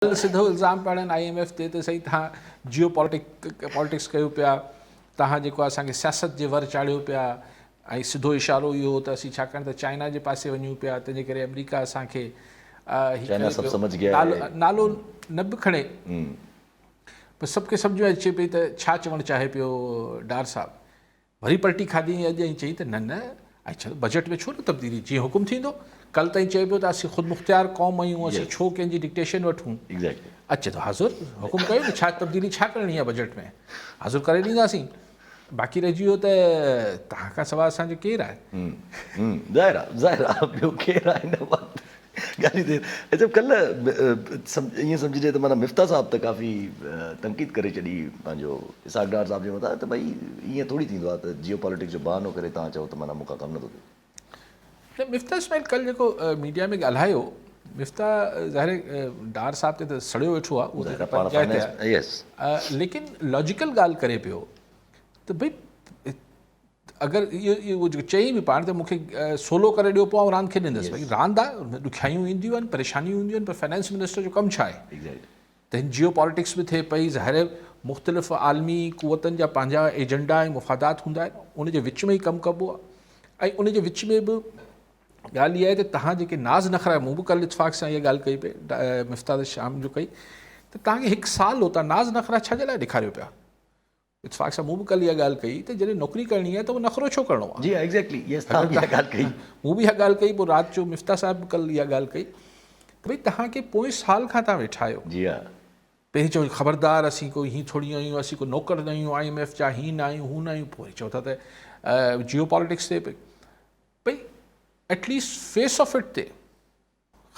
سڌو الزام پيا هڻن I M F تي ته سائين توهان جيو پاليٽڪ پاليٽڪس ڪيو پيا، توهان جيڪو اسان کي سياست جي ور چاڙهيو پيا ۽ سڌو اشارو اهو هو ته اسين ڇاڪاڻ ته چائنا جي پاسي وڃون پيا، تنهنجي ڪري آمريڪا اسان کي هي چائنا ڪري سڀ پيو. سمجھ گيا نالو هي. نالو نه به کڻي پر سڀ کي سمجھ ۾ اچي پئي ته ڇا چوڻ چاهي پيو ڊار صاحب. وري پلٽي کاڌي ۽ اڄ ائين چئي ته نه نه ۽ ڇا بجيٽ ۾ ڇو نه تبديلي جيئن حڪم ٿيندو. ڪل تائين چئي پيو ته اسين خودمختيار قوم آهيون، اسين ڇو ڪنهن جي ڊڪٽيشن وٺون. اچي ٿو حاضر حڪم ڪيو نه ڇا تبديلي ڇا ڪرڻي آهي بجيٽ ۾ حاضر ڪري ڏينداسين. باقي رهجي ويو ته توهان کان سواء اسان جو ڪير آهي؟ ظاهر آهي ظاهر آهي ٻيو ڪير آهي هن وقت. ڳالهيون ٿي اچب ڪلهه ائين سمجهجي ته معنيٰ مفتاح صاحب ته ڪافي تنقيد ڪري ڇڏي پنهنجو اسحاق ڊار صاحب جي مٿان ته ڀئي ائين ٿوري ٿيندو آهي ته جيو پاليٽڪس جو بهانو ڪري توهان چئو ته معنيٰ مون کان ڪم نٿو ٿئي. نه مفتاح اسماعيل ڪلهه جيڪو ميڊيا ۾ ڳالهايو، مفتاح ظاهر ڊار صاحب تي ته سڙيو ويٺو آهي، اهو ته پنهنجي جاء تي آهي، ليڪن لاجيڪل ڳالهه ڪري پيو ته ڀئي اگر اهو اهو جيڪو چئي به پاڻ ته مون کي سولو ڪري ڏيو پوء آئون راند کيڏندس. ڀئي راند آهي، ان ۾ ڏکيائيون اينديون آهن، پريشانيون اينديون آهن، پر فنانس منسٽر جو ڪم ڇا آهي؟ ته هن جيو پاليٽڪس به ٿئي پئي، ظاهر آهي مختلف عالمي قوتن جا پنهنجا ايجنڊا ۽ مفادات هوندا آهن، ان جي وچ ۾ ئي ڪم ڪبو آهي ۽ ان جي وچ ۾ به ڳالهه اها آهي ته توهان جيڪي ناز نخرا، مون به ڪلهه اتفاق سان اها ڳالهه ڪئي پئي، مفتاح شام جو ڪئي ته توهان کي هڪ سال هو، توهان ناز نخرا ڇا جي لاء ڏيکاريو پيا؟ اتفاق سان مون به ڪلهه اها ڳالهه ڪئي ته جڏهن نوڪري ڪرڻي آهي ته پوء نخرو ڇو ڪرڻو آهي؟ جي ايگزيڪٽلي يس توهان به اها ڳالهه ڪئي. مون به اها ڳالهه ڪئي، پوء رات جو مفتاح صاحب به ڪلهه اها ڳالهه ڪئي ته ڀئي توهان کي پوئين سال کان توهان ويٺا آهيو. جي ها. پهرين چئو خبردار اسين ڪو هين ٿوري آهيون، اسين ڪو نوڪر نه آهيون I M F جا، هين نه آهيون هو نه آهيون، پوء وري چئو ٿا ته جيو پاليٽڪس ٿئي پئي. ڀئي at least face of it تي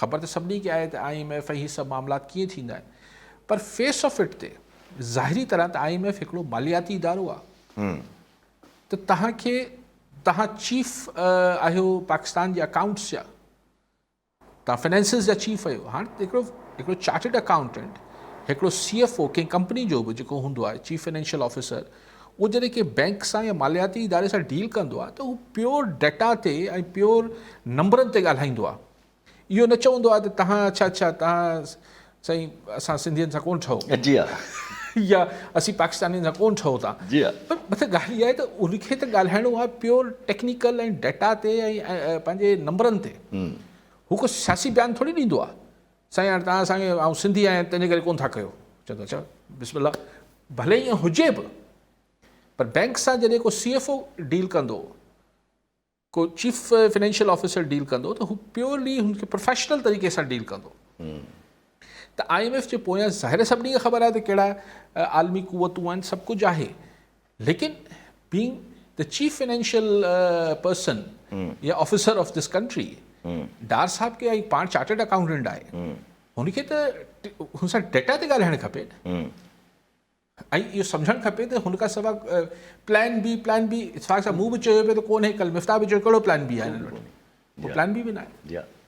خبر ته سڀني کي آهي ته I M F ۽ هي سڀ معاملات ڪيئن ٿيندا آهن پر فيس آف it تي ظاهري طرح ته I M F هڪڙو مالياتي ادارو آهي ته توهان کي توهان چيف آهيو پاڪستان جي اڪائونٽس جا، توهان فنانسز جا چيف آهيو. هاڻ هڪڙو هڪڙو چارٽرڊ اڪائونٽنٽ، هڪڙو سي ايف او ڪنهن ڪمپني جو به جيڪو هوندو آهي چيف فنانشل آفيسر، اهو جڏهن ڪنهن بئنڪ سان يا مالياتي اداري سان ڊيل ڪندو آهي ته هو پيور ڊيٽا تي ۽ پيور نمبرن تي ڳالهائيندو آهي. اهو نه چوندو آهي ته توهان اڇا اڇا توهان سائين اسان سنڌين سان ڪونه ٺهو جي ها يا اسين پاڪستانين سان ڪونه ٺهو ٿا. جي ها. پر مطلب ڳالهه اها آهي ته ان کي ته ڳالهائڻو آهي پيور ٽيڪنيڪل ۽ ڊيٽا تي ۽ پنهنجي نمبرن تي. هو ڪو سياسي بيان ٿوري ڏيندو آهي. سائين هاڻي توهان اسان کي آئون سنڌي آهيان تنهنجي ڪري ڪونه ٿا ڪيو. چوندو اڇا بسم الله. ڀلي ائين هجي به پر بئنڪ سان جڏهن ڪو سي ايف او ڊيل ڪندو، ڪو چيف فنانشل آفيسر ڊيل ڪندو ته هو پيورلي هن کي پروفيشنل طريقي سان ڊيل ڪندو. ته I M F جي پويان ظاهر سڀني کي خبر آهي ته ڪهڙا عالمي قوتون آهن، سڀ ڪجهه آهي، ليڪن being the chief financial person يا officer of this country, Dar صاحب کي پاڻ چارٽرڊ اڪائونٽنٽ آهي، هن کي ته هن سان ڊيٽا تي ڳالهائڻ کپي نه ۽ اهو سمجهڻ کپي ته هن کان سواء پلان بي، پلان بي اتفاق سان مون به چيو پيو ته ڪونهي، ڪل مفتاح به چيو ڪهڙو پلان بي آهي هنن وٽ، ڪو پلان بي به ناهي.